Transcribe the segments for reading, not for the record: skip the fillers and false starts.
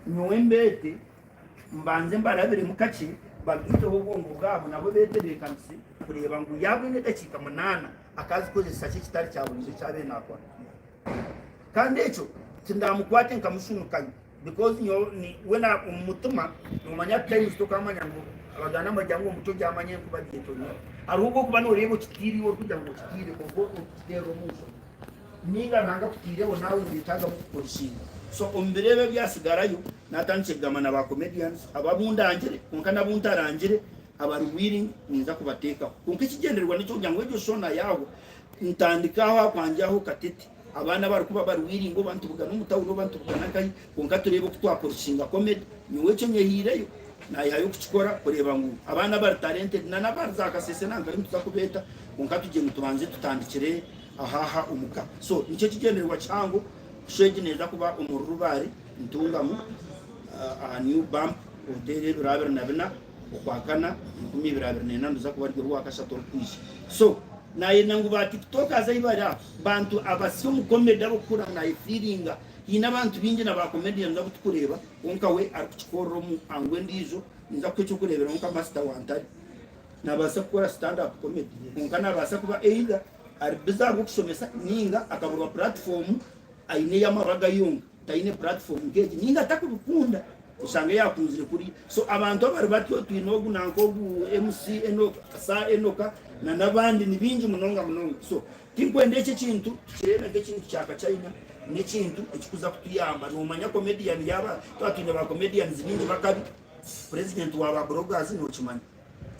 Nyowe mbeete mbanze mbarabiremu kakye bagaiteho obwongo bwabo nabo betebeekanise kureeba ngu yaaba oine edakiika munaana akaazikozesa ki ekitari kya buriijo eki abaire naakora. Kandi ekyo tindamukwate nkamushunukanya because nyowe ni we na omu mutima noomanya at times tokaamanya ngu Abaganda nibagira ngu omuti ogyamanya enkuba gyetonya. Hariho obu orikuba nooreeba okitiire iwe orikugira ngu okitiire kwonka okukiteerera omu nshonga. Ninga Ruhanga akutiireho naawe niwetagamu kupolishinga. So omu biro ebi ebyasigarayo natandikire kugamba na ba comedians abo abu ndangire kwonka nabu ntarangire abari willing ninza kubateekaho. Kwonka ekigyendererwa nekyokugira ngu egyo show nayahwa ntandike aho akwangye aho katete abaana abarikuba bari willing oba nitubugana omu town oba nitubugana nkahi kwonka tureebe oku twapolishinga comedy. Nyowe ekyo nyehiireyo nayehayo kukikora kureeba ngu abaana abari talented na nabari za Kasese nankahi nituza kubeeta kwonka tugye ngu tubanze tutandikire aha aha omuka. So nikyo ekigyendererwa kihango, show egi neeza kuba omuri Rubare, Ntungamo, aha New Bump Hotel ebiro 24 Okwakana 2024 niruza kuba ruri orwakashatu orukwija. So nayenda ngu ba tiktokers ahi bari aho, bantu abasya omu comedy abokukura nayefiiringa, haine abantu baingi na ba comedians abu tukureeba kwonka we arikukikorera omu angle endiijo, ninza kuha ekyokureeberaho nka Master Wantare. Nabaasa kukora stand up comedy kwonka nabaasa kuba either ari busy ahabw'okushomesa ninga akaburwa platform aine ey'amabaga yonka taine platform nk'egi ninga atakubikunda oshange yakunzire kuriya. So abantu abari batyo twine ogu nanka ogu MC Enock, Sir Enoka na n'abandi ni baingi munonga munonga. So tinkwenda eki ekintu tukireebe nk'ekintu kya kachina n'ekintu ekikuza kutuyamba. Nomanya comedian yaaba twaba twine ba comedians baingi b'akabi, president wa ba bloggers nokimanya.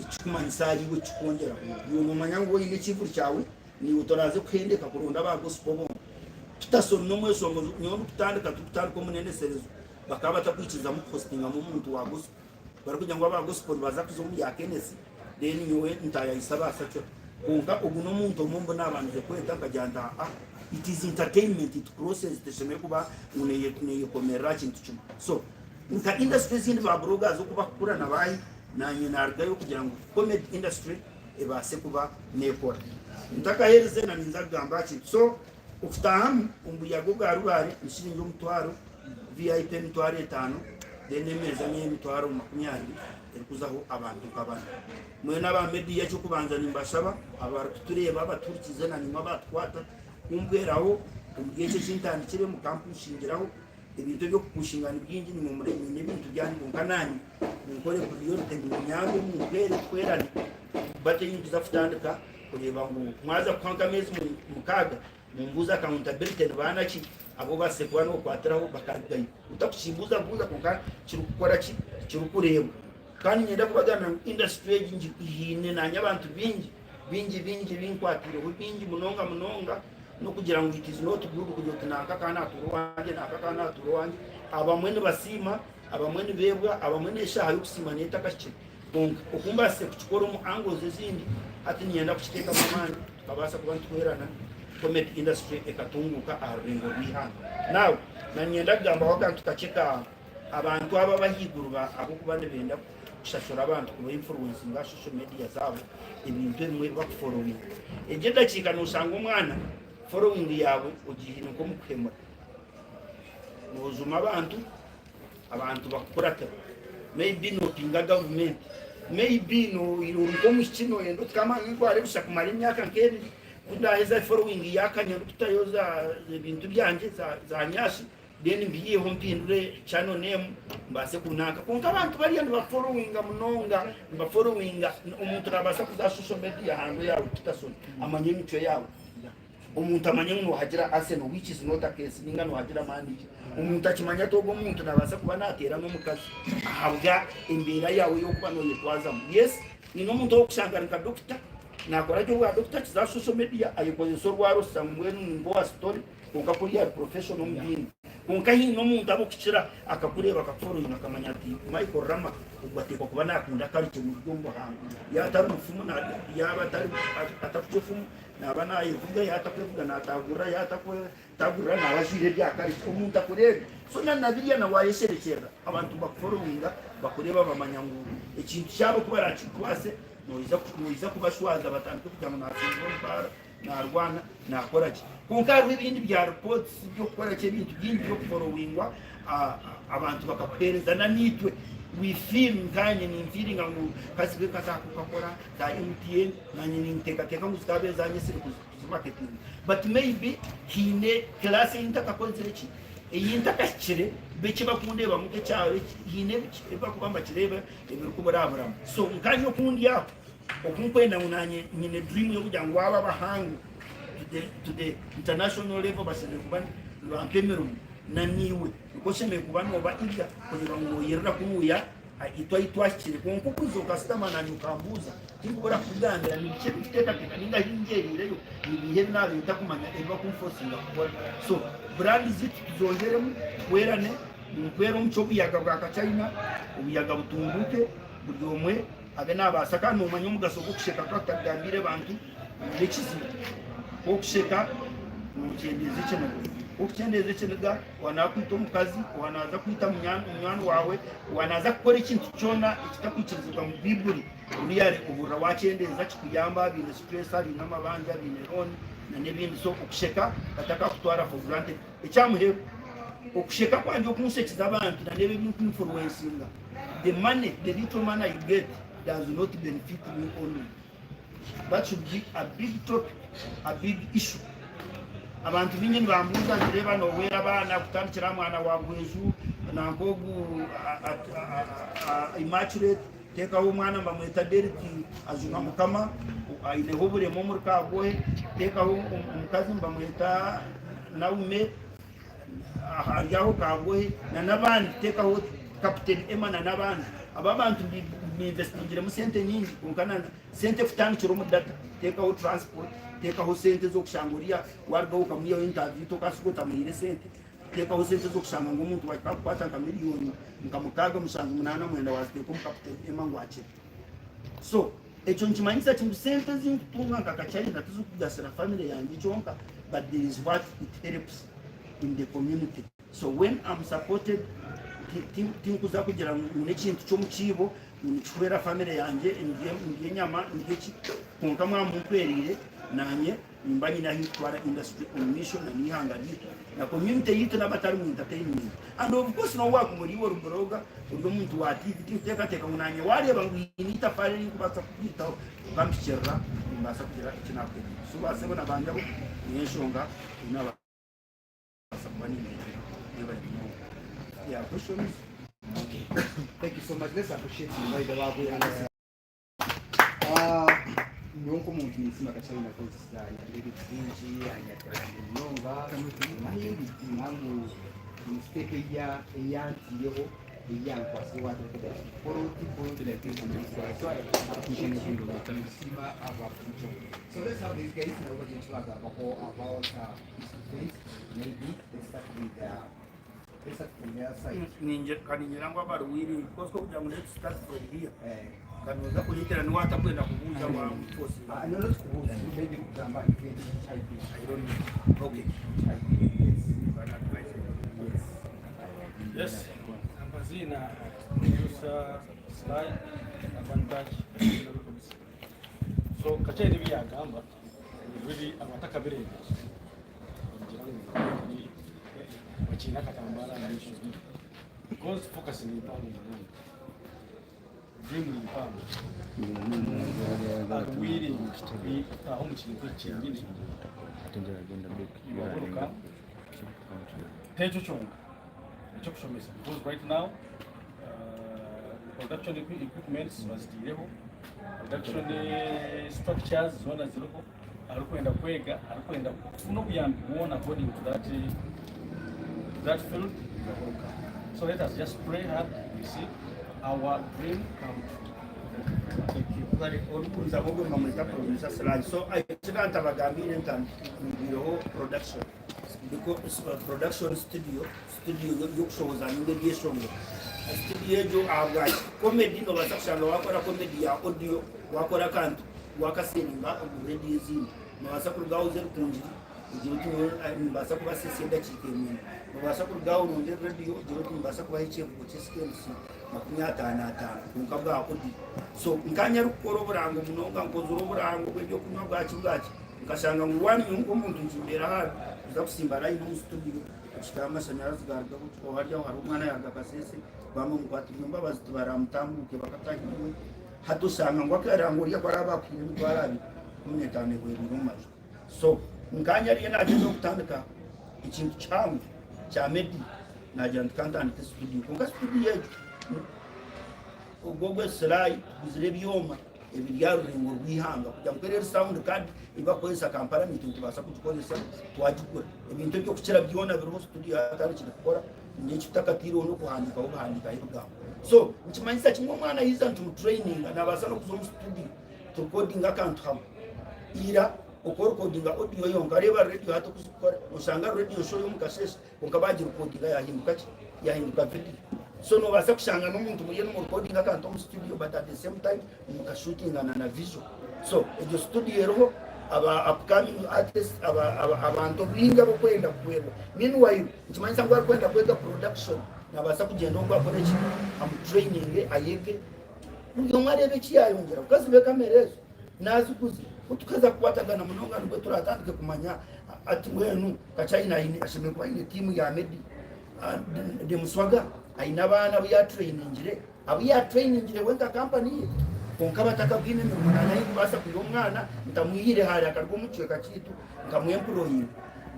Ekikumanyisa ahariiwe kikwongyeraho. Iwe noomanya ngu oine ekiivuru kyawe, naiwe toraaze kuhendeka kuronda aba gospel bonka. Peterson n'omweshongozi, nyowe ndikutandika turikutandika omuneneserezo, bakaba batakwikirizamu kuhostingamu omuntu wa gospel. Barikugira ngu aba gospel nibaza kuza omu bya Kenneth, then nyowe ntayayise aba secular. Kwonka ogu n'omuntu omwe omu naabandize kweta nkagira nti aa, it is entertainment, it crosses, teshemereire kuba ngu neyekomerera aha kintu kimwe. So nka industry ezindi ba bloggers oku bakukura na baahi, Naanye naarugayo kugira ngu comedy industry ebaase kuba neekora. Ntakaherize na ninza kugamba aha kintu. So okutaahamu omu buyaga obwa Rubare ni shiringi omutwaro, VIP 5000, then emeeza n'eyemitwaro 20 erikuzaho abantu nka bana. Mwena aba media eky'okubanza nimbashaba abarikutureeba, abatuhurikiize na naimwe abatukwata kumpweraho omuri eki ekintandikire mukampushingiraho. Ebintu eby'okupushinga ni bingi, nimwe muri mwine ebintu byanyu kwonka naanye munkore priority munyambe mumpwere tuhwerane but ei nikuza kutandika kureeba ngu mwaza kuha nk'ameezi mukaaga mumbuuze accountability ni baana ki abu obaasize kuba nookwatiraho bakarugayo otakukimbuuza buuza kwonka kirikukora ki kirikureebwa. Kandi niinyenda kubagambira ngu industry egi ngihaine naanye abantu baingi bingi bingi binkwatiireho bingi munonga munonga n'okugira ngu it is not good kugira oti nanka ka natuura owangye nanka ka natuura owangye abamwe nibasiima abamwe nibeebwa abamwe n'eshaaha y'okusiima neyo etakahikire kwonka oku mbaasise kukikora omu angles ezindi hati niinyenda kukiteekamu amaani tukabaasa kuba nituhwerana comedy industry ekatunguuka aha rurengo rw'eihanga. Now na niinyenda kugambaho akantu kakye ka Abantu abo abahaiguru ahabw'okuba nibenda kushashura abantu kuba influencinga aha social media zaabo ebintu ebimwe ebi bakuforowinga. Egyo edakiika noshanga omwana following yaawe ogihaire nk'omu kuhemura. Nojuma abantu, abantu bakukuratira. Maybe nopinga gavumenti, maybe ori nk'omwishiki noyenda oti ka mani ntware busha kumara emyaka nk'ebiri ku ndaheza following yaakanya ndikutayo ebintu byangye za nyashi. Then mbiiheho mpindure channel name mbaase kunanka kwonka abantu bariya nibafollowinga munonga nibafollowinga omuntu nabaasa kuza aha social media handle yaawe Peterson amanye emicwe yaawe omuntu amanye ngu nohagira Arsenal which is not a case ninga nohagira Man U omuntu akimanye ati ogu omuntu nabaasa kuba nateera n'omukazi ahabwa embeera yaawe ey'okuba noyetwazamu yes nyine omuntu ow'okushanga ari nka doctor nakora gye obwa doctor akiza aha social media ayekozesa orwara oshusha ngu mbwenu ni nk'owa story Kwonka kuriya ari professional omu diini. Kwonka haine omuntu ab'okukira akakureeba akakufollowinga akamanya ati Michael Rama ogu ateekwa kuba naakunda culture omu buryo omu buhangwa. Yaaba atari mufumu yaaba atari atakucwa efumu naaba naayevuga, yaaba atakwevuga naataagurira, yaaba atakwetagurira naaba ajwaire ebya culture. Omuntu akureebe. So na na biriya na waayesherekyerera abantu nibakufollowinga bakureeba bamanya ngu ekintu kyabo ku baraakikukwase noija noija kubashwaza batandike kugira ngu naasinzire omu baara. Naarwana, naakora gye. Kwonka hariho ebindi bya reports by'okukora gye ebintu bingi by'okuforowingwa. Abantu bakakuheereza na naitwe we feel nkanye ninfiiringa ngu kazibe nka za Coca-Cola, za MTN nanye ninteekateeka ngu zikaba ezanyesire kuzimaketinga but maybe haine class ei ntakakozire ki ei ntakahikire bo eki bakundeebamu nk'ekyaro haine ebi bakuba nibakireeba ebirikuburaburamu so nkanye oku ndi aho oku nkwenda ngu nanye nyine dream y'okugira ngu aba abahangu to the international level bashemereire kuba nibampa emirimo Na naiwe nikwo oshemereire kuba nooba eager kureeba ngu nooyerera kunuya itwe ahi twahikire. Kwonka okwija okashutama naanye okambuuza, tinkubura kukugambira ni biki ebi nkuteekateeka nainga ahi ngyereireyo, ni biiha ebi naabaire ntakumanya ebi bakunfosinga kukora. So brand zaitu tuzongyeremu, tuhwerane, nimpwera omu ky'obuyaga bwa Kachina, obuyaga butunguuke, buri omwe abe naabaasa. Kandi noomanya omugasho gw'okusheka twaba tutabigambiire bantu. N'ekizibu okusheka nokyendeeza ekiniga. Okukyendeeza ekiniga wanakwita omukazi, wanaza kwita munywani wawe, wanaza kukora ekintu kyona ekitakwikirizibwa mu Baiburi, really ohurira wakyendeeza kikuyamba abaine stress, abaine amabanja, abaine loan n'ebindi. So okusheka batakakutwara for granted. Ekyamuheru, okusheka kwangye okunsekiza abantu na n'ebi ebinkuinfluencinga, the money, the little money I get does not benefit me only. That should be a big topic, a big issue. Abantu baingi nibambuuza nti reeba noohwera abaana kutandikira aha mwana wa Bweju nanka ogu Immaculate teekaho omwana nibamweta Derrick Ajuna Mukama aineho oburema omuri Kabwohe teekaho omukazi nibamweta Naume Ari aho Kabwohe na n'abandi teekaho Captain Emma na n'abandi. Abo abantu mbinvestingiremu sente nyingi kwonka na sente kutandikira omu data, teekaho transport, teekaho sente z'okushanga oriya warugaho okamwihaho interview tokasiga otamuhaire sente, teekaho sente z'okushanga ngu omuntu wahika kukwata nka miriyoni nka mukaaga, mushanju, munaana, mwenda waziteeka omu Captain Emma ngu akire. So ekyo nikimanyisa ki ngu sente ezi nkutunga nka Kachaina tizikugasira family yangye kyonka but there is what it helps in the community. So when am supported tinkuza kugira ngu n'ekintu ky'omukiibo ngu nikihwera family yangye ndye enyama ndye ki kwonka mwaba mumpwereire nanye Nimba nyine ahi nkutwara industry omu maisho na n'eihanga ryaitu na community yaitu n'abatari mu entertainment and of course n'obu wakuba ori iwe ori blogger ori omuntu wa TV tinkuteekateeka ngu nanye wareeba ngu haine itafaari eri nkubaasa kukwitaho okampikirira nimbaasa kugira eki nakuhwera. So ba sebo na ba nyabo niyo enshonga ei nabaasa kuba nindeetera. Mwebare munonga. Yeah, questions? Okay. Thank you so much. Let's appreciate you by the way. Nyowe nk'omuntu ninsiima Kachina kozesa anyambire ebintu bingi, anyambire munonga mahindi ngu mistake ei yantiireho ei yankwasireho kora oti kora oti so I appreciate you ninsiima aba So let's have these guys nabo bagire eki bagambaho about this event maybe let's start with let's start from the other side. Kaningira ngu abari willing because kugira ngu let's start from here. Kanoza kureetera niwe atakwenda kubuuza wamufosinga. Ah, no, not kubuuza, maybe kugamba event HIV. I don't know. Okay. HIV, yes. Yes. Yes, amazina producer Sly Advantage Records. So Kakyere ebi yagamba really abatakabireeba ngira ngu bakiine akatambara aha maisho because focus ni mpango munonga. Dream ni mpango. Ari willing kutaaha omu kintu eki kyenyini nibaguruka tekyo kyonka ekyokushomesa because right now production equipments bazitaireho, production structures zoona ziriho, arikwenda kwega, arikwenda kufuna obuyambi bwona according to that, to that field nibaguruka. So let us just pray hard we see our dream come true. Thank you. Bari orikunza ahobwe mbamweta producer Sly. So eki ntabagambiire ntandikwireho production. Because production studio, studio y'okushohoza ninga ebyeshongoro. Studio egyo ahabwaki comedy nobaasa kushanga wakora comedy ya audio, wakora akantu wakaseninga omu radio ezindi. Nobaasa kuruga aho oze Rukungiri ogire oti nyowe nimbaasa kubaseesa edakiika emwe emwe. Nobaasa kuruga aho oronde radio ogire oti nimbaasa kubaha ekyevugo ky'esikemusi 50 kwonka bwa audio. So nkanye arikukora oburango munonga nkozire oburango bw'ebyokunywa bwaki bwaki nkashanga ngu one nyowe nk'omuntu nikimbeera hard kuza kusimba line omu studio. Kuhika amashanyarazi gaarugaho tukaba hari aho hariho omwana yaaruga Kasese bamwe mukwatirwe embabazi tibaramutambuuke bakatahirwe hati oshanga ngu akaranga oriya ku araabe akuhaire emitwaro abiri 15 ehwereire omu maju so nkanye ariyo naagyezaho kutandika ekintu kihango kya media naagira nti kantandike studio kwonka studio egyo Ogwo ogwe Silai tuguzire ebyoma ebiri aha rurengo rw'eihanga kugira ngu eri sound card ei bakukozesa Kampala naitwe nitubaasa kugikozesa twagigura. Ebintu eby'okukira byona biriho studio yatandikire kukora n'eki tutakataireho n'okuhandiikaho buhandiikaho ebigambo. So nikimanyisa kimwe omwana yaija nitumutureyininga nabaasa n'okuza omu studio turekodinge akantu hamwe. Ira oku orikodinga audio yonka reeba radio hati oku zirikukora noshanga radio show y'omu kasheeshe Kwonka baagirikodinga yaahinduka ki? Yaahinduka vidiyo. So noobaasa kushanga n'omuntu muriyo nimurikodinga akantu omu studio but at the same time mukashuutingana na visual. So egyo studio eriho aba upcoming artists, aba, aba, abantu baingi ab'okwenda kuhwerwa. Meanwhile, nikimanyisa ngu arikwenda kwega production naabaasa kugyenda ogwo akore ki? Amutraininge ayege. Buri omwe areebe eki yaayongyera. Because b'ekamera ezo Naziguze. Ku tukaza kukwatagana munonga nibwo turatandike kumanya ati mbwenu Kachaina aine ashemereire kuba aine tiimu ya Meddy. Demuswaga aine abaana abu yatrainingire abu yatrainingire we nka kampani ye kwonka batakabwine emirimo nanye ahi nkubaasa kwiha omwana ntamwihire hare akaruga omu kicweka kyaitu nkamu employinga.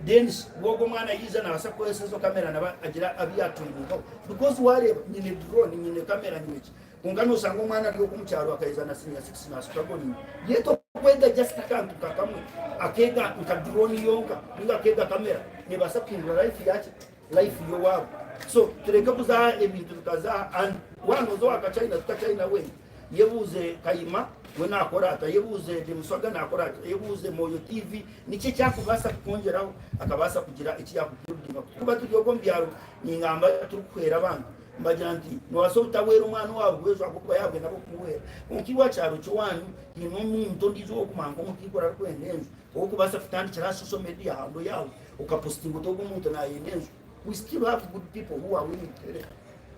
Then shi ogwo omwana yaija nabaasa kukozesa ezo kamera nabo agire abu yatrainingaho because wareeba nyine drone nyine kamera nyine ki Kwonka noshanga omwana ari okwo omukyaro akaija na senior six nastrugglinga yet okwega just akantu nka kamwe akeega nka drone yonka ninga akeega camera nebaasa kuhindura life yaki life yowaabo so tureke kuza ebintu bikaza and waaba noza owa kachina ti kachina wenka yebuuze kayima we nakora ata yebuuze demuswaga nakora ata yebuuze moyo tv niki ekyakubaasa kukwongyeraho akabaasa kugira eki yakubuildinga kuba turi okwo omu byaro ningamba turikuhwera abantu Mbagira nti, Noobaasa obutahwera omwana owaawe bwejo ahabw'okuba yaabwenda ab'okumuhwera. Kwonka iwe aha kyaro ky'owaanyu haine omuntu ondiijo ow'okumanya nk'omukaikuru arikwenda enju, ow'okubaasa kutandikira aha social media handle yaawe okapositinga oti ogu omuntu naayenda enju. We still have good people who are willing to help.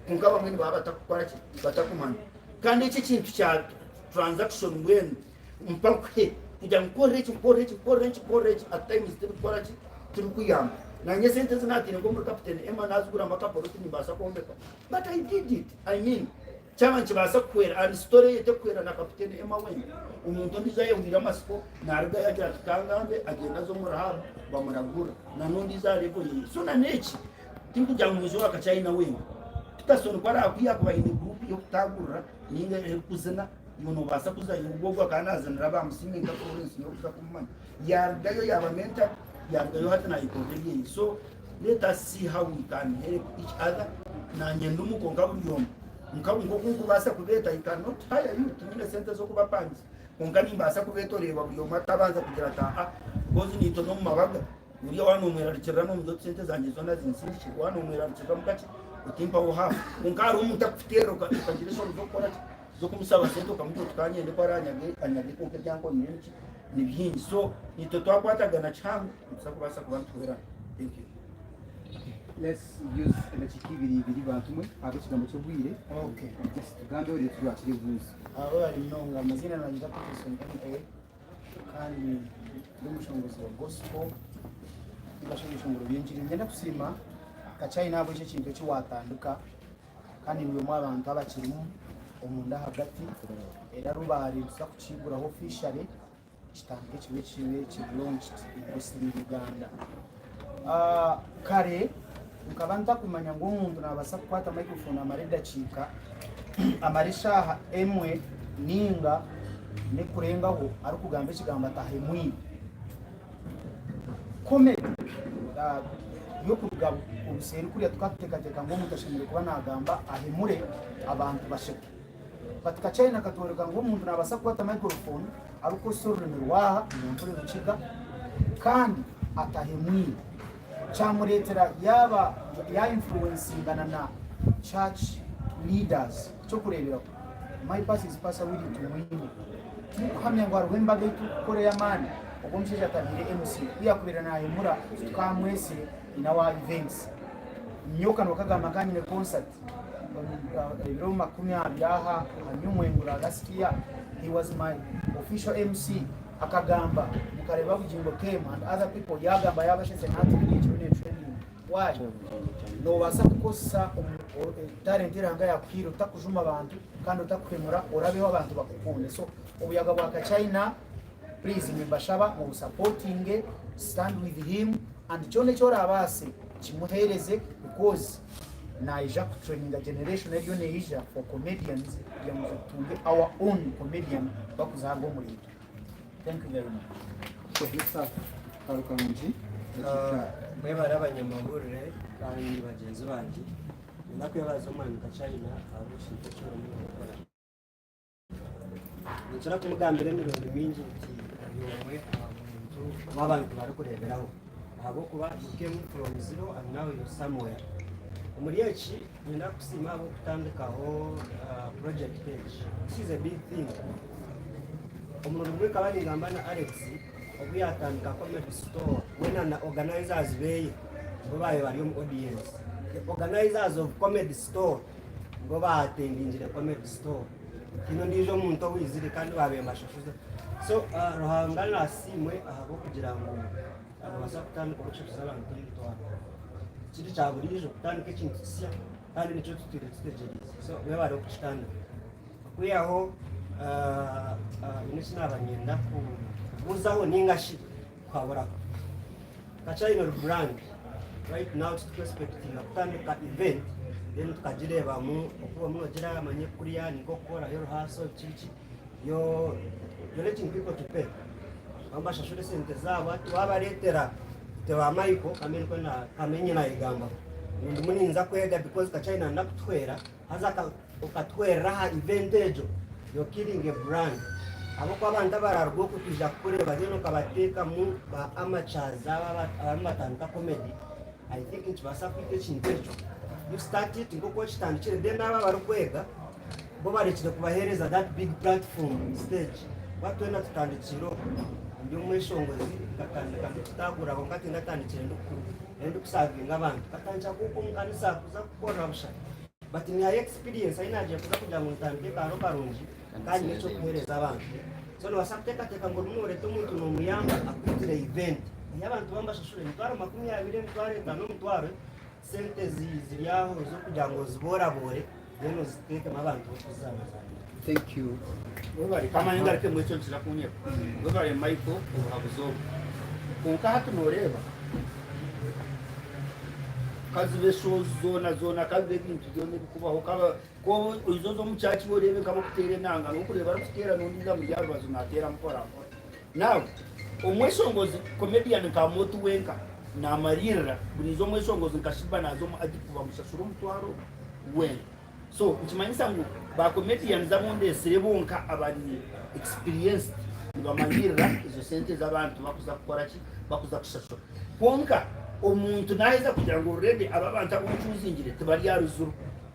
Kwonka abamwe nibaba batakukora ki? Batakumanya. Kandi eki ekintu kya transaction mbwenu mpa nkuhe kugira ngu nkorere eki, nkorere eki, nkorere eki, nkorere eki, at times tibikukora ki? Tibikuyamba. Nanye esente ezi naataire nk'omuri Captain Emma naaziguramu akapoloti nimbaasa kwombeka but I did it. I mean kyaba nikibaasa kuhwera and story eye tekuhwera na Captain Emma wenka. Omuntu ondiijo ayehwire amatsiko naarugayo agira ati kangambe agyende aze omu rehab bamuragura na n'ondiijo aha level yeye. So na n'eki tinkugira ngu mwije owa Kachina wenka. Peterson ku araakwiha akuba aine group y'okutaagurira ninga erikuzina iwe noobaasa kuzayo ogwo ogwo akaba naazinira baamusiima nka Florence niwe orikuza kumumanya. Yaarugayo yaaba mentor Yarugayo hati nayekorera ebyeye so let us see how we can help each other nanye ndumu konka buri omwe nka nkoku nkubaasa kubeeta I cannot hire you tinyine sente z'okubapangisa konka nimbaasa kubeeta oreeba buri omwe atabanza kugira ati aa because naitwe n'omu mabaga ori waaba nomwerarikirira nomugira oti sente zangye zoona zinsindikire waaba nomwerarikirira mukakye otimpaho half konka hariho omuntu akukuteerera okagira eshoni z'okukora ki z'okumusaba sente okamugira oti kanyende ku aranyage anyage kwonka ebyankonire niki ni bingi so itwe twakwatagana kihango nituza kubaasa kuba nituhwerana. Thank you. Let's use edakiika ibiri ibiri bantu mwe ahabw'ekigambo ky'obwire. Okay. Just tugambeho reero turwakire ebibuuzo. Abo bari munonga amaziina nangye Peterson MA kandi ndi omushongozi wa gospel ningashi ebishongoro by'engiri. Niinyenda kusiima Kachina ahabw'ekyo ekintu eki waatandika Kandi ndi omwe aha bantu abakirimu omunda ahagati era Rubare nituza kukiguraho officially kitandike kibe kibe kiri launched in Western Uganda. Kare nkaba ntakumanya ngu omuntu nabaasa kukwata microphone amare edakiika amare eshaaha emwe ninga nekurengaho arikugamba ekigambo atahemwire. Comedy y'okuruga obuseeri kuriya tukatuteekateeka ngu omuntu ashemereire kuba naagamba ahemure abantu basheke. But Kachina akatworeka ngu omuntu naabaasa kukwata microphone arikukozesa orurimi rw'aha Runyankore Rukiga kandi atahemwire. Kyamureetera yaaba ya influencingana na church leaders. Eky'okureeberaho, My Pass is Pastor Willie Tumwine. Tinkuhamya ngu hariho embaga ei turikukora ey'amaani ogwo omushaija atabaire MC. Ku yaakubaire naahemura tukaamwetsire in our events. Nyowe kanwa kagamba nkaba nyine concert ebiro 20 aha New Mwengura last year. He was my official MC. Akagamba mukareeba Bugingo came and other people yaagamba yaabashetse naatubiri ekiro netrending. Why? Noobaasa kukozesa talent ei Ruhanga yaakuhaire otakujuma abantu kandi otakuhemura orabeho abantu bakukunde. So obuyaga bwa Kachaina please nimbashaba mubusapotinge, stand with him and kyona eki orabaase kimuheereze because naija kutraininga generation eriyo neija for comedians kugira ngu tutunge our own comedian bakuzaarwa omuri itwe. Thank you very much. Producer Karukarungi. Mwebare abanyamahurire kandi bagyenzi bangye. Niinyenda kwebaza omwami Kachaina ahabw'ekintu eki orimu nookora. Ninkira kumugambira emirundi mingi nti ori omwe aha muntu obu abantu barikureeberaho ahabw'okuba you came from zero and now you're somewhere. Omuri eki niinyenda kukusiima ahabw'okutandikaho project egi. This is a big thing. Omurundi gumwe nkaba ningamba na Alex obu yaatandika Comedy Store we na organizers beye nibo baabaire bari omu audience. The organizers of Comedy Store nibo baatendingire Comedy Store. Tihaine ondiijo omuntu owaizire kandi baabaire nibashashuza. So Ruhanga naasiimwe ahabw'okugira ngu noobaasa kutandika orikushashuza abantu emitwaro. Tikiri kya buriijo kutandika ekintu kisya kandi nikyo tutwire tutegyereize. So mwebare okukitandika. Okwihaho haine eki naaba niinyenda kubuuzaho nainga shi kuhaburaho. Kachaina ori brand, right now titukwesipekitinga kutandika event then tukagireebamu oku obumwe noogira manya kuriya ninkokukorayo rehearsal biki biki, you're letting people to pay. Bamwe bashashure esente zaabo hati waabareetera itwe ba Michael kambe nikwo kambe nyine nayegambaho ngu ndimu ninza kwega because Kachaina nakutuhwera Haza okatuhwerera aha event egyo, you're killing a brand. Ahabw'okuba abantu abararuga oku kwija kukureeba then okabateekamu ba amateurs aba abarimu nibatandika comedy, I think nikibaasa kwita ekintu ekyo. You start it nk'oku okitandikire then abo abarikwega bo barekire kubaheereza that big platform stage. Kuba twena tutandikiire okwo. Ndi omweshongozi nkatandika ndikutaagura kwonka tindatandikire ndikusavinga abantu. Nkatandikira kuhuuka omu kanisa kuza kukorera busha. But nihayo experience ahi nagiire kuza kugira ngu ntandike kaaro karungi kandi nyine ekyokuheereza abantu. So nobaasa kuteekateeka ngu orimu noreeta omuntu nomuyamba akwitire event ei abantu bamubashashure emitwaro 20, emitwaro etaano, omutwaro, sente ziri aho z'okugira ngu oziboorabore then oziteekemu abantu b'okuzanazaana. Thank you. Webare kamanye ngarukemu ekyo nikiza kunyeba. Webare Michael obuhabuzi obu. Kwonka hati noreeba Kazibe shows zoona zoona kabibe ebintu byona ebikubaho kaba ku oiza oze omu church oreebe nkabakuteera enanga nokureeba arikuteera nondiijo amuri aha rubaju nateera mpora mpora. Now omweshongozi comedian nka Amooti wenka namariirira buriijo omweshongozi nka Sheebah naza omu Adip bamushashura omutwaro wenka. So nikimanyisa ngu ba comedians abu ndetsire bonka abari experienced nibamanyirira ezo sente ezi abantu bakuza kukora ki bakuza kushashura. Kwonka omuntu naheza kugira ngu already aba abantu abu nchuzingire tibari aha ruzuru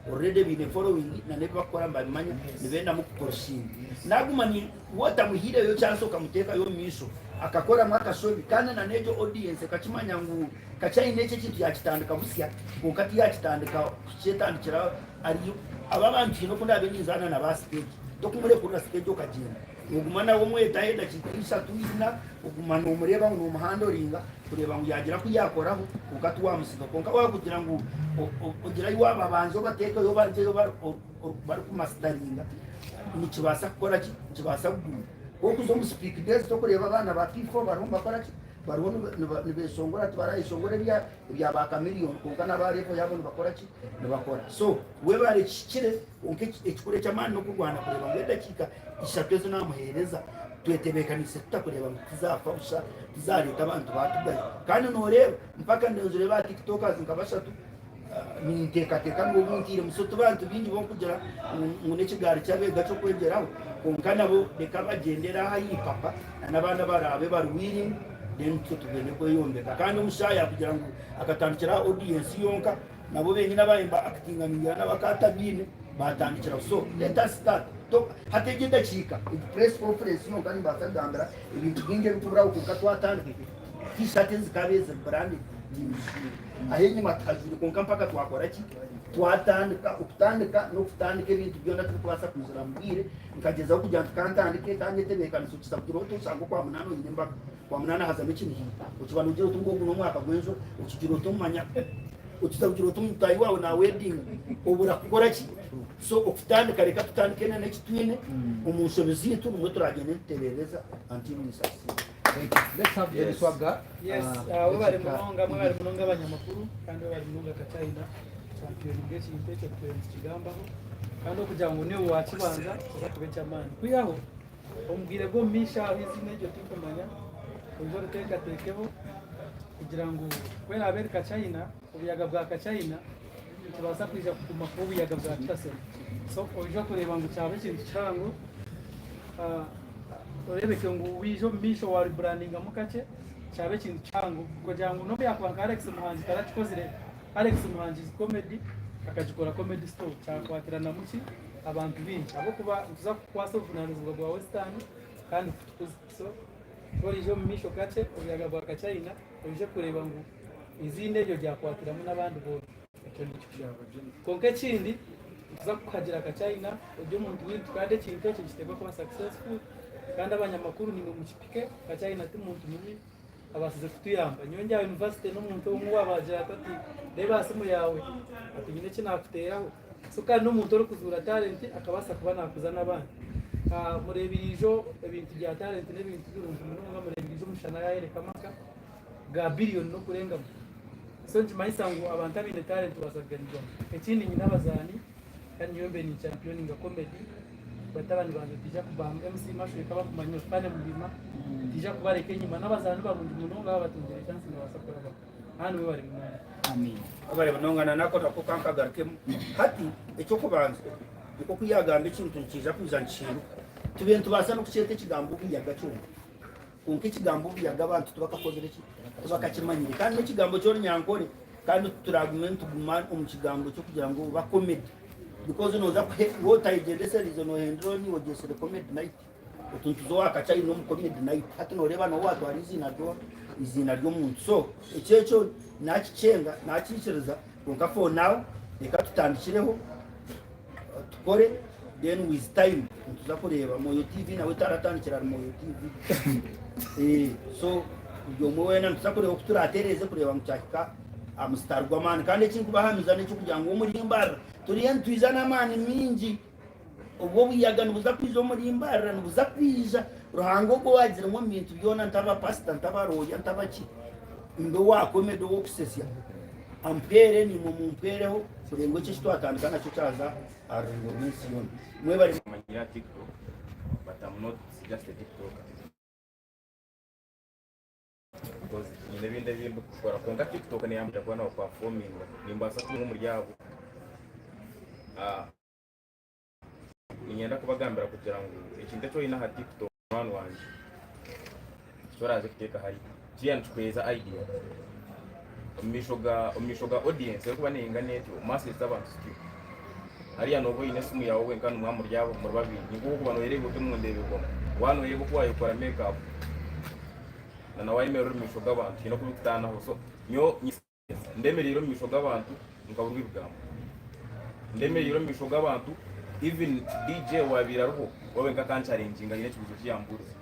already baine following na n'ebi bakukora nibabimanya nibendamu kuporoshinga. Naguma ni wotamuhiireyo chance okamuteekayo omu maisho akakoramu akashobi kandi na n'egyo audience ekakimanya ngu Kachaina eki ekintu yakitandika busya kwonka tiyakitandika kukyetandikira ari aba abantu haine oku ndaabe ninzaana nabo aha siteegi tokumurekurira siteegi okagyenda noguma nawe omwetaho edakiika ishatu ina oguma nomureeba ngu nomuhandoringa kureeba ngu yagira ku yakoraho kwonka tiwamusiga kwonka wakugira ngu ogire ahi wababanza obateekeyo barugyeyo barikumasitaringa nikibaasa kukora ki nikibaasa kuguma ku okuza omu speak days tokureeba abaana ba P4 bariho nibakora ki Bariho nibeshongora tibarayeshongora ebya ba Chameleone kwonka naba level yabo nibakora ki? Nibakora. So webare kihikire kwonka ekikuru eky'amaani n'okurwana kureeba ngu edakiika ishatu ezi namuheereza twetebeekaniise tuta kureeba ngu tizafa busha tizareeta abantu batugaya. Kandi noreeba mpaka nenzire ba tiktokers nka bashatu Ninteekateeka ngu obu ntairemu so ti bantu baingi b'okugira ngu n'ekigaari ky'abeega ky'okwegyeraho kwonka nabo reka bagyendere aha ipapa n'abandi abaraabe bari willing then itwe tugende kweyombeka kandi omushaaya kugira ngu akatandikira aha audience yonka nabo benyini ababaire niba actinga ningira nabo akaba atabiine batandikiraho so let us start hati egi edakiika egi press conference yonka nimbaasa kugambira ebintu bingi ebikuburaho kwonka twatandika t-shirt ezikaba eziri branded. Ahi enyima tuhajwire kwonka mpaka twakora ki? Twatandika, okutandika n'okutandika ebintu byona tibikubaasa kwizira mu bwire, nkagyezaho kugira nti kantandike kanyetebeekanise okisa kugira oti oshange Okwamunaana oine embaga, Okwamunaana hazamu ekinihiiro, okiba noogira oti ngu ogu n'omwaka gw'enjura, okigira oti omanya okiza kugira oti mutaahi waawe naawedinga obura kukora ki? So okutandika reka tutandike n'eki twine omu nshobi zaitu nimwo turagyende nitutereereza until we succeed. Thank you. Let's have Jerry Yes. Swagga. Yes, webale munonga, mwebale munonga abanyamakuru kandi webale munonga Kachina champion bw'ekintu ekyo tubaire nitukigambaho kandi okugira ngu niiwe wakibanza kiza kuba eky'amaani. Kwihaho omu bwire bw'omu maisho aho eiziina eryo tirikumanya oije oriteekateekeho kugira ngu ku eraabe eri Kachina, obuyaga bwa Kachina nikibaasa kwija kuguma kuba obuyaga bwa Peterson. So oije okureeba ngu kyaba ekintu kihango. Oreebeke ngu waija omu maisho wa rebrandingamu kakye kyaba ekintu kihango kugira ngu n'obu yaakuba nka Alex Muhangi tarakikozire, Alex Muhangi's comedy akagikora comedy store kyakwatiranamu ki abantu baingi ahabw'okuba nituza kukukwasa obuvunaanizibwa bwa Western kandi kutukuza so ku oraije omu maisho kakye obuyaga bwa Kachina oije kureeba ngu eiziina eryo ryakwatiramu n'abandi boona. Ekyo nikyo. Kwonka ekindi, nituza kukuhagira Kachina ori omuntu waitu kandi ekintu ekyo nikiteekwa kuba successful kandi abanyamakuru naimwe mukipike, Kachina ti muntu mubi abaasize kutuyamba. Nyowe ndi aha university n'omuntu omwe owaabagira ati reeba aha simu yaawe ati nyine eki naakuteeraho. So kandi n'omuntu orikuzuura talent akabaasa kuba naakuza n'abandi. Mureebire ijo ebintu bya talent n'ebintu birungi munonga, mureebire ijo Omushana yaayoreka amaka ga billion n'okurengamu. So nikimanyisa ngu abantu abaine talent babaasa kuganirwamu. Ekindi nyine abazaani kandi nyowe mbe ni championinga comedy, batabani bangye nitwija kuba MC Mashweka bakumanya Osupane Muhima, nitwija kubareka enyima. N'abazaani barungi munonga baaba batungire chance nibabaasa kurabaho. Kandi mwebare munonga. Amiina. Webare munonga na nako nako kankagarukemu. Hati ekyokubanza nkoku yagamba ekintu nikiija kwija nikihinduka. Tube nitubaasa nokukyeta ekigambo obuyaga kyonka. Kwonka ekigambo obuyaga abantu tibakakozire ki? Tibakakimanyire. Kandi n'ekigambo ky'orunyankore kandi turagume nituguma omu kigambo ky'okugira ngu oba comedy because noza kuhe wotayegyendesereize nohendera ori ogyesire comedy night otuntuza owa kachina omu comedy night hati noreeba nowe watwara eiziina ryo eiziina ry'omuntu so ekyo ekyo nakikyenga nakikiriza kwonka for now reka tutandikireho Tukore then with time nituza kureeba Moyo TV nawe taratandikira ahari Moyo TV eh, so buri omwe weena nituza kureeba oku turatereeze kureeba ngu kyahika aha musitaari gw'amaani kandi ekinkubahamiza n'eky'okugira ngu omuri Mbarara turiyo nitwija n'amaani mingi obwo obuyaga nibuza kwija omuri Mbarara nibuza kwija Ruhanga ogwo owaagire ngu omu bintu byona ntaba pasita ntaba looya ntaba ki mbe owa comedy ow'okusesya Ampwere naimwe mumpwereho kureba ngu eki eki twatandika nakyo kyaza aha rurengo rw'ensi yoona. Mwebare. Manyira TikTok but I'm not just a TikToker because nyine ebindi ebi ndikukora kwonka TikTok neyamba kuba na performinga nimbaasa kuba omuri abo ah, niinyenda kubagambira kugira ngu ekintu eki oine aha TikTok munywani wangye eki oraaze kuteeka hariya kiriya nikikuheereza idea omu maisho ga omu maisho ga audience erikuba neingana etyo masses z'abantu zityo hariya nooba oine esimu yaawe wenka nimwa muri abo muri babiri ni nk'oku okuba nooyereeba oti omu ndeeberwamu waaba nooyereeba oku waayekora make up na na waayemerera omu maisho g'abantu haine oku birikutaanaho so nyowe Ndemereire omu maisho g'abantu nkaburwa ebigambo. Ndemereire omu maisho g'abantu even DJ owabaire ariho we wenka akanchallenginga haine ekibuuzo eki yambuurize.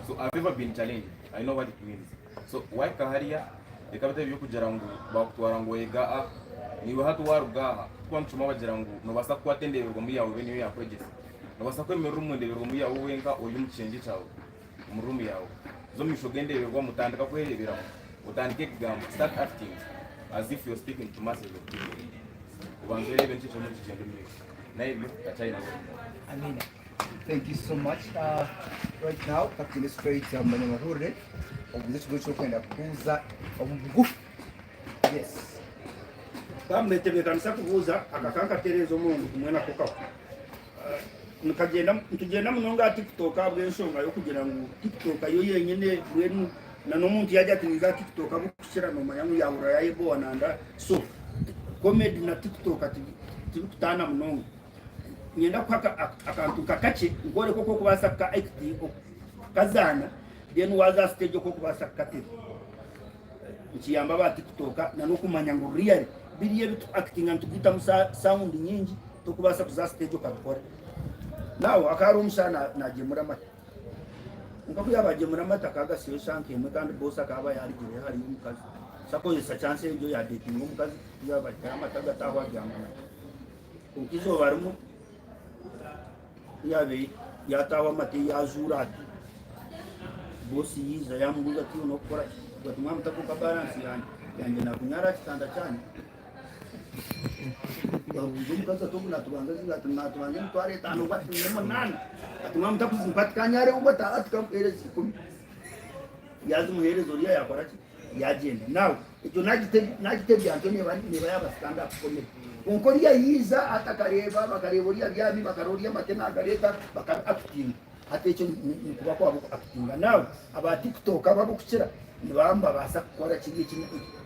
So I've ever been challenged, I know what it means. So wahika hariya reka bitari eby'okugira ngu bakutwara ngu oyega a naiwe hati waruga aha tikuba nitushoma bagira ngu nobaasa kukwata endeeberwamu yaawe ebe niyo yaakwegyesa. Nobaasa kwemerera omu ndeeberwamu yaawe wenka ori omu kishengye kyawe. omu room yaawe, oze omu maisho g'endeeberwamu otandika kwereeberamu, otandike kugamba, start acting as if you're speaking to masses of people, obanze oreebe niki ekirimu nikigyenda omu maisho. N'ebyo Kachina Amina. Thank you so much. Right now, katugende straight omu banyamahurire obuuze ekibuuzo eki orikwenda kubuuza omu bugufu. Yes. Bamwetebeekanisa kubuuza aka kankatereeza omurundi gumwe nako kahwa. Nikagyenda nitugyenda munonga aha TikTok ahabw'enshonga y'okugira ngu TikTok yo yenyine mbwenu na n'omuntu yaagira ati ninza aha TikTok ahabw'okukira noomanya ngu yaahurira yaayebowa nanda so comedy na TikTok tibikutaana munonga. Niinyenda kukuha akantu nka kakye nkworeke oku orikubaasa kuka kukazaana then waaza aha siteegi oku orikubaasa kukateba. Nikiyamba aba TikTok na n'okumanya ngu really. Biriya ebi tuactinga nitugwitamu sound nyingi tokubaasa kuza aha stage okabikora. Now hakaba hariho omushaija nagyemura amata. Kwonka ku yaaba agyemura amata akaba agasiyo eshanka emwe kandi boss akaba yarugireyo hariyo omukazi. So akozesa chance egyo yadetinga omukazi ku yaaba ahikire amata agataaho abyama nawe. Kwonka eizooba rimwe ku yaabaire yaataaho amata yaajuura ati, boss yaija yaamubuuza ati iwe nokukora ki? Ogwo ati mwamuta kwonka balance yangye naakunyara aha kitanda kyangye. Yabuuza omukazi ati ogu naatubanza zingahi? Ati naatubanza emitwaro etaano ogwo ati n'omunaana. Ati mwamuta kuzimpa ati kanyareho ogwo ati ati kankuheereza ikumi. Yaazimuheereza oriya yaakora ki? Yaagyenda. Now Egyo nagitebya ntyo neeba yaaba stand up comedy. Kwonka oriya yaija hati akareeba bakareeba oriya abyami bakareba oriya amate nagareeta bakabi actinga. Hati ekyo nikuba kwaba oku actinga. Now aba tiktok abo abokukira nibaba nibabaasa kukora kiri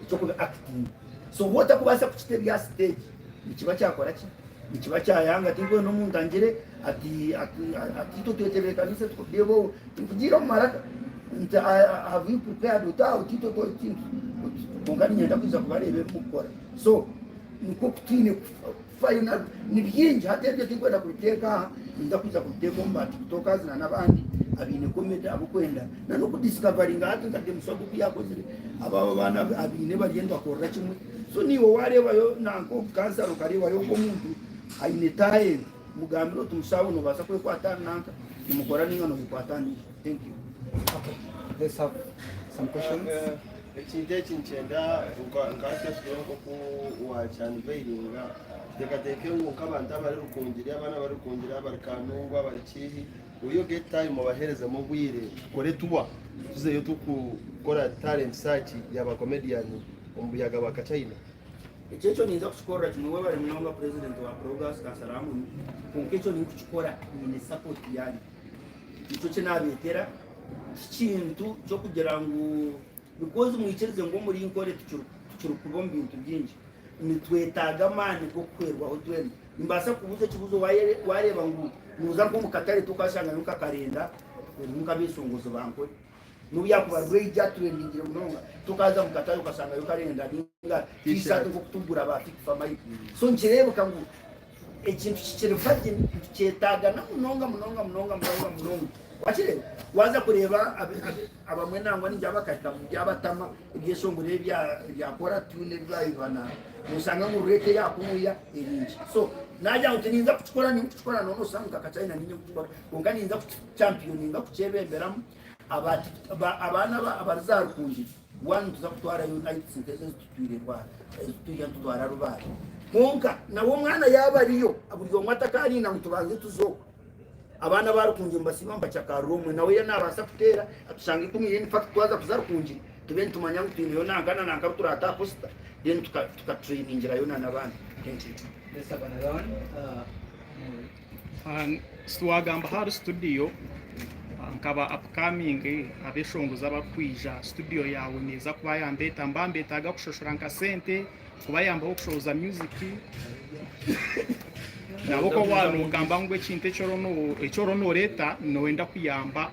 ekyokubi actinga. So waaba otakubaasa kukitebya aha stage nikiba kyakora ki? Nikiba kyayanga. Tinkwenda omuntu angire ati ati itwe twetebeekanise tukureeba obu tinkugiire omu maraka nti have you prepared oti aho oti itwe kwonka niinyenda kwija kubareeba ebi murikukora. So nikwo oku twine kufayo ni bingi hati ebyo tinkwenda kubiteeka aha ninza kwija kubiteeka omu ba tiktokers na n'abandi abaine comedy ab'okwenda na n'okudiscoveringa hati nka Demusaga oku yaakozire abo abaana abaine bariyo nibakorera kimwe. So naiwe waareebayo nanka ogu kansara okareebayo nk'omuntu aine talent, mugambire oti mushaho noobaasa kwekwata ahari nanka nimukora nainga nooyekwata ahandi. Thank you. Okay, let's have some questions. Ekintu eki nikyenda nka hati nk'oku wakyanivairinga tuteekateeke ngu nk'abantu abari Rukungiri, abaana abari Rukungiri, abari Kanungu, abari Kiihi, will you get time obaheerezemu obwire tukore tour tuzeyo turikukora talent search ya ba comedian omu buyaga bwa Kachina? Ekyo ekyo ninza kukikorera kimwe webare munonga president wa Progas Kansara Amoni kwonka ekyo ninkukikora nyine support yanyu nikyo kinabetera tikintu kyokugira ngu because mwikirize ngu omuri Nkore tukiri kuba omu bintu bingi nitwetaaga amaani gokuhwerwaho twena nimbaasa kukubuuza ekibuuzo wareeba ngu noza nkomu katare tokashangayo nka karenda erimu nkabeshongozi ba Nkore. N'obu yaakuba rage atrendingire munonga, tokaaza omu katare okashangayo karenda ninga t-shirt nk'oku turikugura ba Fik Fameica. So nikireebeka ngu ekintu kikiri virgin nitukyetaaga na munonga munonga munonga munonga munonga. Wakireeba? Waaza kureeba abamwe nangwa ningira bakahika omu byabatama ebyeshongoro ebi ebya kora tune ebi baayibana noshanga ngu rate eyakunuya eri nkye. So naagira ngu tininza kukikora ninkukikora nooshanga nka Kachina niinye nkukikora kwonka ninza kukichampioninga kukyebemberamu. Abaana abariza aha Rukungiri, one nituza kutwarayo nights nk'ezo ezitutwire ezituriyo nitutwara Rubare. Kwonka nawe omwana yaaba ariyo, buri omwe atakarinda ngu tubanze tuze okwo. Abaana ba Rukungiri nibasiiba nibacakarira omwe, nawe yaaba naabaasa kuteera atushange kunu, in fact twaza kuza Rukungiri tube nitumanya ngu twineyo nanka na nanka abu turaate aha poster then tukatrainingirayo na n'abandi. Thank you. Let's have another one. Twagamba ahari studio nkaba upcoming abeshongozi abarikwija studio yaawe neeza kubayamba eta? Nibaba nibetaaga kushashura nka sente kubayambaho kushohoza music nabo ku waaba nogamba ngu ekintu eki oriyo noreeta noyenda kuyamba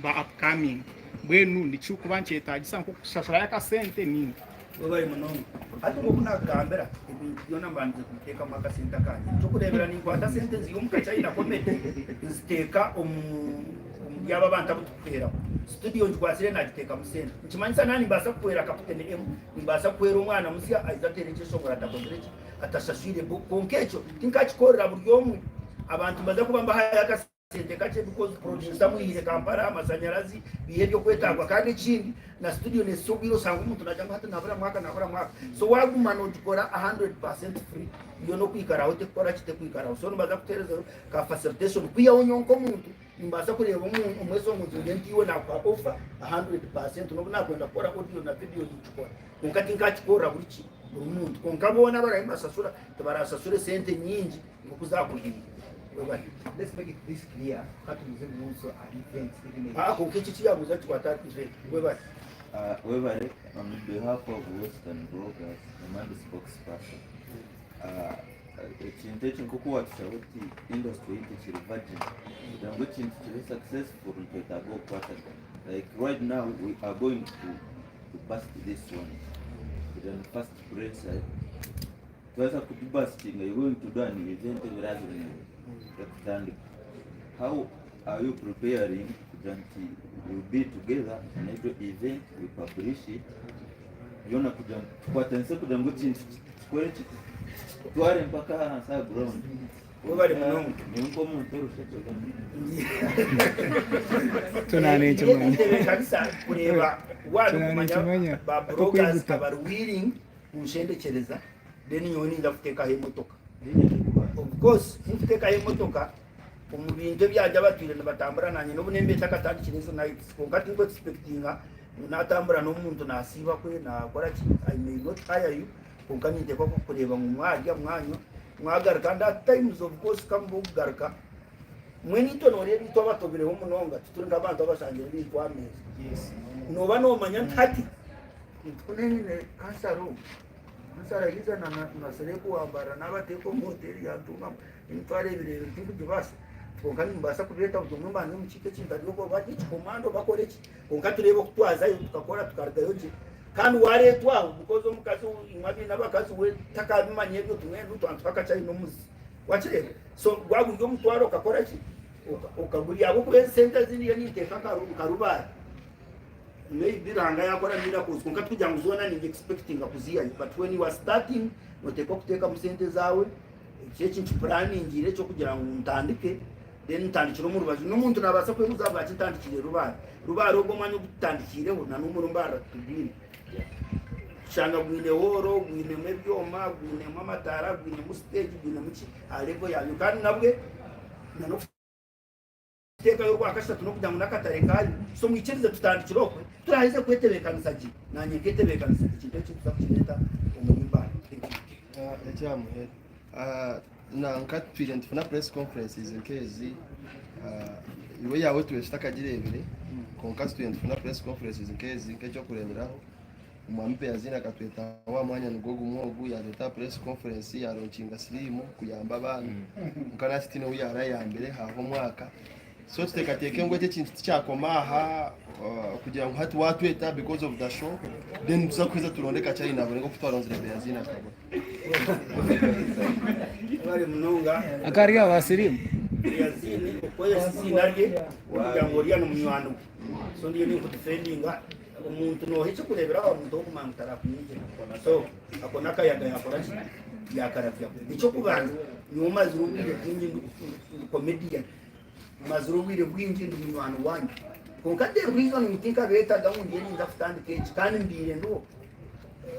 ba upcoming mbwenu nikikuba nikyetagisa nk'okushashurayo akasente ninga? Webare munonga. Hati nk'oku naakugambira, ebintu byona mbandize kubiteekamu akasente akangye. Eky'okureebera ninkwata sente nziiha omu Kachina Comedy nziteeka omu omuri abo abantu abu turikuhweraho. Situdiyo ngikwatsire naagiteekamu sente. Nikimanyisa naaba nimbaasa kuhwera Kaputeni M, nimbaasa kuhwera omwana musya aije ateere ekyeshongoro atakozire ki, atashashwire. Kwonka ekyo tinkakikorera buri omwe. Abantu nimbaza kuba mbahayo akasente. Sente kakye because producer amwihire Kampala, amashanyarazi, biiha ebyokwetagwa kandi ekindi na studio nesisa obwire osanga omuntu nagira ngu hati nabura mwaka nabura mwaka so waguma nogikora 100% free yo nokwikaraho tekukora ki tekwikaraho so nibaza kutuhereza ka facilitation kwihaho nyowe nkomuntu nimbaasa kureeba omwesongozi ngire nti iwe nakuha offer 100% nobu nakwenda kukora audio na video ninkikora kwonka tinkakikorera buri ki buri muntu kwonka boona abarabe nibashashura tibarashashure sente nyingi nkoku zakuhiire. Webale. Let's make it this clear katubuze bubuzo aha event even if Ah, konka eki ekiyabuuza kikwata aha event. Webale. Uh, webale on behalf of Western Bloggers, Nemandi spokesperson. Uh, ekintu eki nk'oku watushaba oti industry yaitu ekiri virgin kugira ngu ekintu kibe successful nitwetaaga okukwatagana like right now we are going to, to bust this one kugira ngu first press Twaza kugibasitinga you're going to do an event ebiro 24 ekutandika. How are you preparing kugira nti we'll be together n'egyo event we publish it byona kugira ngu tukwatanise kugira ngu ekintu kikore ki kitware mpaka ahansi aha ground. Webare munonga. Nyowe nk'omuntu orushekye Tunanekimanya. Entebeekanisa kureeba waaba Tunanekimanya. kumanya ba bloggers Okwiguta. abari willing kunshendekyereza then nyowe ninza kuteekaho emotoka. Of course nkuteekaho emotoka omu bintu ebyangye abatwire nibatambura nanye n'obu nemba etakatandikire ezo nights kwonka tinku expectinga ngu natambura n'omuntu nasiiba kwe nakora ki I may not hire you kwonka ninteekwa kukureeba ngu mwarya mwanywa mwagaruka and at times of course kamuba okugaruka mbwenu itwe noreeba itwe abatobireho munonga tituri nk'abantu abashangire ebintu aha meeza noba nomanya nti hati ntukune nyine kansara ogu kansara yiza na na serebu wa Mbarara nabateeka omu hoteri yantungamu emitwaro ebiri ebiri tinkugibaasa kwonka nimbaasa kubeeta buri omwe mbanze mukiike ekintu ari oku barye ekikomando bakore ki kwonka tureebe oku twazayo tukakora tukarugayo gye kandi wareetwa aho because omukazi imwe abaine abakazi we takabimanya ebyo tumwenu twantuha akachai n'omuzi wakireeba so gwaba guri omutwaro okakora ki okagurya ahabw'okuba esente ezi ndiyo ninteeka nka Rubare Maybe Ruhanga yakora miracles kwonka tikugira ngu zoona ningi expectinga kuzihayo but when you are starting noteekwa kuteekamu sente zaawe eki eki nkipuraningiire ekyokugira ngu ntandike then ntandikire omu rubaju n'omuntu nabaasa kwebuuza ahabwaki ntandikiire Rubare. Rubare ogwo omwanya ogu tutandikiireho na n'omuri Mbarara titugwine. Kushanga gwine hooro, gwinemu ebyoma, gwinemu amataara, gwinemu stage, gwinemu ki aha level yabyo kandi nabwe na n'oku Teekayo orwakashatu n'okugira ngu n'akatare kaayo. So mwikirize tutandikire okwe, turaheze kwetebeekanisa gye, naanye nketebeekanisa, ekintu eki nituza kukireeta omuri Mbale. Thank you. Ekya muheru, nanka tutwire nitufuna press conferences nk'ezi, iwe yaawe twine tutakagireebire, kwonka tutwire nitufuna press conferences nk'ezi nk'eky'okureeberaho, Omwami Beaziini akatweta aha mwanya nigwo gumwe ogu, yaatweta aha press conference yaalonkinga siriimu kuyamba abaana. Kwonka nahati tihaine ou yaarayambire haaha omwaka. So tuteekateeke ngu eki ekintu tikyakoma aha kugira ngu hati waatweta because of the show then nituza kuheza turonde Kachaina abone nk'oku twaronzire Beaziini akabona. Webare munonga. Akari aba siriimu. Beaziini okukozesa eiziina rye kugira ngu oriya ni munywani we. So ndiyo ninkudifendinga. Omuntu nooha eky'okureeberaho aha muntu ow'okumanya ngu tarakunyegyera. So ako n'akayaga yaakora ki? Yaakarabyaho. Eky'okubanza, nyowe mazire obwire bwingi ndi ndi comedian. Mazire obwire bwingi ndi munywani wanyu. Kwonka the reason ngu tinkabeetaga ngu ndiyo ninza kutandika eki kandi mbaire ndiho,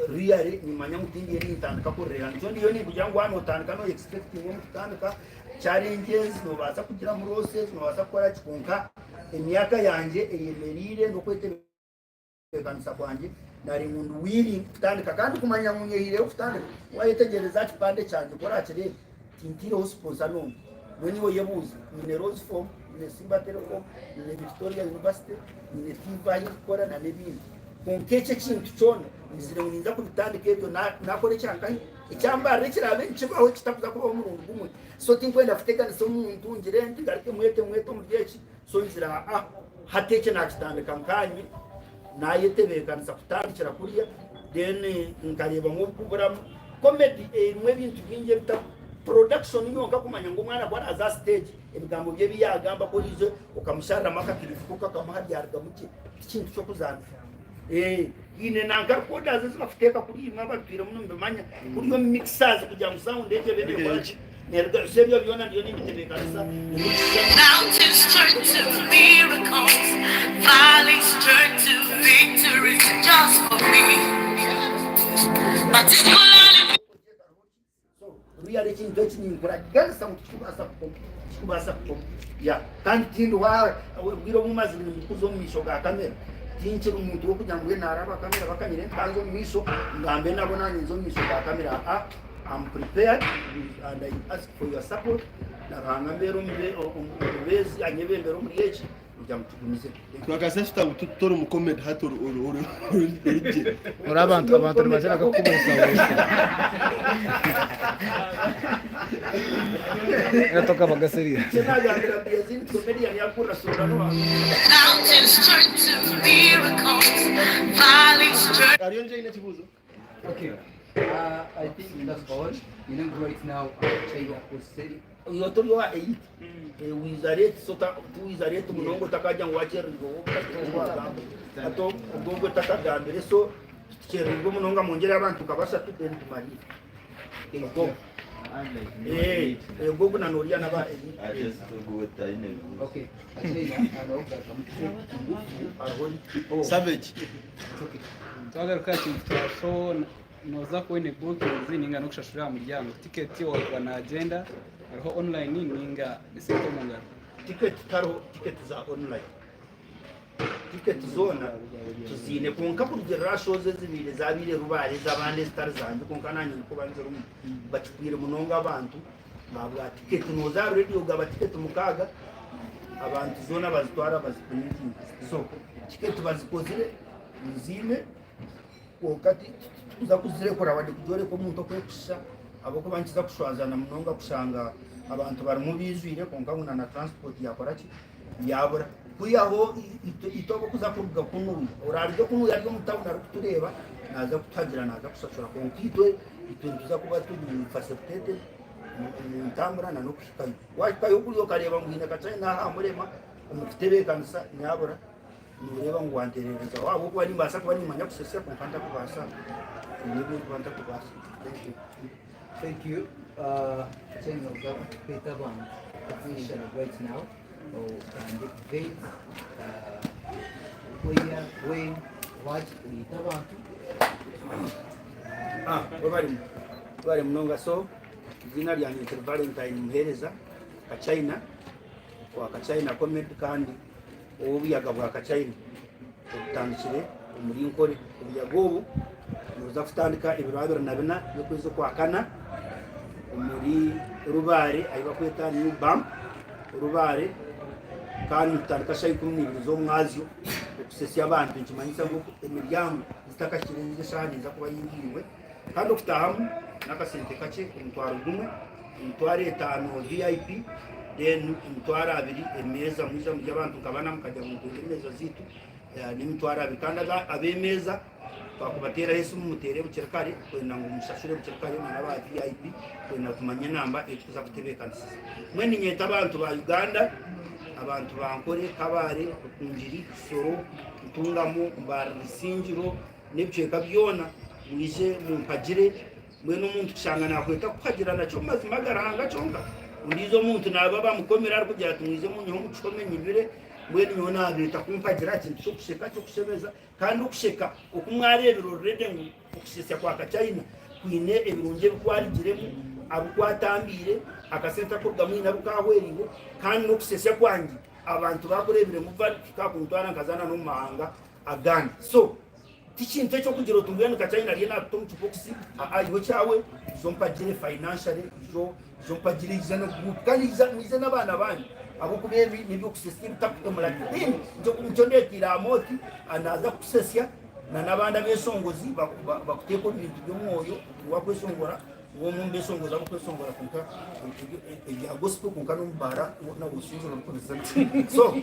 really nimanya ngu tindiyo nintandika kurira. Nikyo ndiyo ninkugira ngu waaba nootandika no expectinga omu kutandika challenges, noobaasa kugiramu losses, noobaasa kukora ki kwonka Emyaka yangye eyemereire n'okwetebeekanisa kwangye nari ngu ndi willing kutandika kandi kumanya ngu nyehireyo kutandika. Wayetegyereza aha kipande kyangye ku orakireebe tintaireho sponsor n'omwe. Mbwenu iwe oyebuuze, nyine Rose Form, nyine Simba Telecom, nyine Victoria University, nyine TV ahu erikukora na n'ebindi. Kwonka ekyo ekintu kyona ngizire ngu ninza kubitandika ebyo nakora ekyankahi? Ekyambarira ekiraabe nikibaho ekitakuza kubaho omurundi gumwe. So tinkwenda kuteganisa omuntu ngire nti ngaruke mwete mwete omuri eki so ngira aa hati eki nakitandika nkanye nayetebekanisa kutandikira kuriya then nkareeba ngu obukuburamu comedy erimu ebintu bingi ebita production yonka kumanya ngu omwana ku araaza aha stage ebigambo bye ebi yagamba ku oriija okamushariramu akakirifuko okakamuha byarugamu gye tikintu ky'okuzaanisa. Haine nanka recorders ezi bakuteeka kuri imwe abatwiremu nimubimanya kuri omu mixers kugira ngu sound egyo ebe nekora ki neruga so ebyo byona ndiyo nimbitebeekanisa Mountains turn to miracles, valleys turn to victories just for me. Particularly So really ekintu eki ninkuraganisa ngu tikikubaasa kukoma tikikubaasa kukoma ya kandi tindi wa obwire obu mazire ndikuza omu maisho ga kamera tinkiri muntu w'okugira ngu naraba kamera bakanyire nkanza omu maisho ngambe nabo nanye nze omu maisho ga kamera aa I'm prepared and I ask for your support na Ruhanga mbeere omubeezi anyebembere omuri eki kugira ngu tugumize. Twakasa tuta ngu tori mu comedy hati ori ori ori ori gye. Ori abantu abantu nibakira kukubuusabuusa. Era tokabaga serious. Kyenagambira Biazini comedian yakurra sura no Mountains turn to miracles, valleys turn. Ariyo nje aine ekibuuzo. Okay. I think that's all. Nyine ngu right now China akozese Iwe tori owa 8 wiza late so tiwiza late munonga otakajya ngu wakyerererwe wagamba hati ogwo otakagambire so tukyerererwe munonga mwongyere abantu nka bashatu then tumarire ogu na noriya naba Okay. Savage. Twagaruka aha kintu kya show noza kuba bookings ninga n'okushashura aha muryango ticket wakuba nagyenda hariho online ninga esente omu ngaro. Ticket tariho ticket za online ticket zoona tuziine kwonka kurugirira aha shows ezibaire zabaire Rubare ez'abandi ezitari zangye kwonka nanye ndikuba nzirimu bakikwire munonga abantu Ahabwa tiketi noza aha radio ogaba tiketi mukaaga abantu zoona bazitwara baziprintinga so tiketi bazikozire nziine kwonka tituza kuzirekura wadde kugyoreka omuntu okwekushusha ahabw'okuba nikiza kushwazana munonga kushanga abantu barimu baijwire kwonka ngu na transport yakora ki yabura kwihaho itwe abokuza kuruga kunuya oraruge kunuya ari omu tawuni arikutureeba naza kutuhagira naza kushashura kwonka itwe itwe nituza kuba turi facilitated omu ntambura na n'okuhikayo. Waahikayo kuriya okareeba ngu haine kachina aha murema omu kutebeekanisa nyabura nooreeba ngu wanteerereza ahabw'okuba nimbaasa kuba nimmanya kushesya kwonka ntakubaasa haine ebi ndikuba ntakubaasa. Thank you. Thank you. Kachina oza kweta abantu officially right now otandike date where, when, what oyete abantu. Ah, webare webare munonga so eiziina ryangye ntiri Valentine Muhereza Kachina wa Kachina Comedy kandi ow'obuyaga bwa Kachina obutandikire omuri Nkore. Obuyaga obu nibuza kutandika ebiro 24 by'okwezi okwakana omuri Rubare ahu bakweta New Bump Rubare kandi nitutandika shaaha 12 z'omwazyo okusesya abantu nikimanyisa ngu emiryango zitakahikire ezi eshaaha neeza kuba yingiirwe kandi okutaahamu n'akasente kakye omutwaro gumwe, emitwaro etaano VIP then emitwaro abiri emeeza mwija muri abantu nka bana mukagira ngu nitwenda emeeza zaitu n'emitwaro abiri kandi ab'emeeza twakubateeraho esimu muteere bukiri kare kwenda ngu mushashure bukiri kare na n'aba VIP kwenda tumanye enamba ei tukuza kutebeekanisiza. Mbwenu niinyeta abantu ba Uganda, abantu ba Nkore, Kabale, Rukungiri, Kisoro, Ntungamo, Mbarara, Isingiro n'ebicweka byona mwije mumpagire. Mbwenu omuntu kushanga nakweta kukuhagira nakyo omu mazima aga Ruhanga kyonka. Ondiijo omuntu naaba bamukomire arikugira ati mwije munyihe omu kihome nyibire, mbwenu nyowe nabeeta kumpagira aha kintu ky'okusheka ky'okushemeza kandi okusheka oku mwareebire already ngu okushesya kwa Kachina kwine ebirungi ebi kwarugiremu, abu kwatambiire, akasente akurugamu haine abu kaahwereire kandi n'okushesya kwangye Abantu bakureebire ngu value kikakuntwara nkazaana n'omu mahanga agandi. So tikintu eky'okugira oti mbwenu Kachina ariyo naatuta omu kibokisi, aa iwe ekyawe ijo ompagire financially, ijo ijo ompagire ija na group kandi ija mwije n'abaana banyu ahabw'okuba ebi n'eby'okusesya ebitakuhemura then nikyo nikyo ndeeteire Amooti naaza kukusesya na n'abandi abeshongozi bakuteeka omu bintu by'omwoyo wakweshongora Ngu omu mbeshongozi abakweshongora kwonka ebya gospel kwonka n'omu baara nawe osinzire orikubizina. So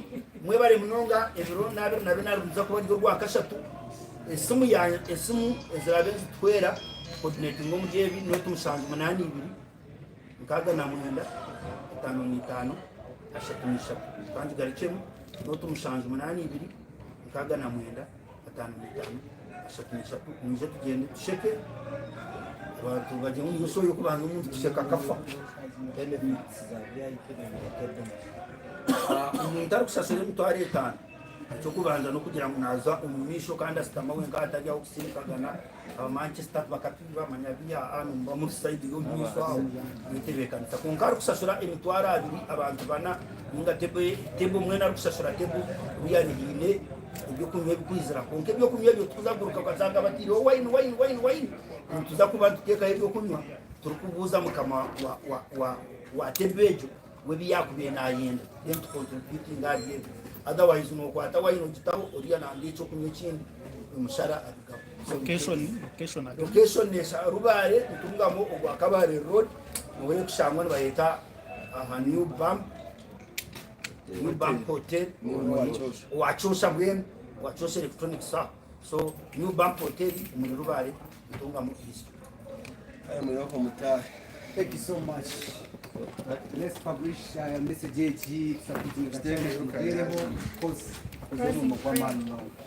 mwebare munonga ebiro n'abiri na bina nibiza kuba riri orwakashatu. Esimu ya esimu eziraabe nizituhwera coordinating omuri ebi nooti 782 69 55 33. Kangigarukyemu nooti 782 69 55 33 mwije tugyende tusheke abantu bagye ngu niyo show y'okubanza omuntu kusheka akafa. Omuntu arikushashura emitwaro etaano eky'okubanza n'okugira ngu naaza omu maisho kandi ashutama wenka hatari aho kusinkagana aba Manchester bakatwiba manya biha aha nimuba muri sayidi y'omu maisho aho mwetebeekanisa kwonka arikushashura emitwaro abiri abantu bana ninga tebo mbwenu arikushashura tebo buriya haine ebyokunywa ebikwizira kwonka ebyokunywa ebyo tikuza kuguruka okashanga bataireho wine wine wine wine nituza kuba nituteekaho ebyokunywa turikubuuza mukama wa, wa, wa, wa tebo egyo we ebi yaakubaire naayenda then tucontributinga ahari ebyo otherwise nokwata wine ogitaho oriya nanga ekyokunywa ekindi omushara abigaho. So, Location, location again. Location nesha Rubare Ntungamo ogwa Kabale road niho erikushangwa nibayeta aha New Bump New Bank Hotel owa Kyosha mbwenu owa Kyosha Electronics aho so New Bank Hotel omuri Rubare Ntungamo East. Mwirooko mutaahe. Thank you so much. Let's publish message egi supporting the channel tugereho cause akoze omurimo gw'amaani munonga.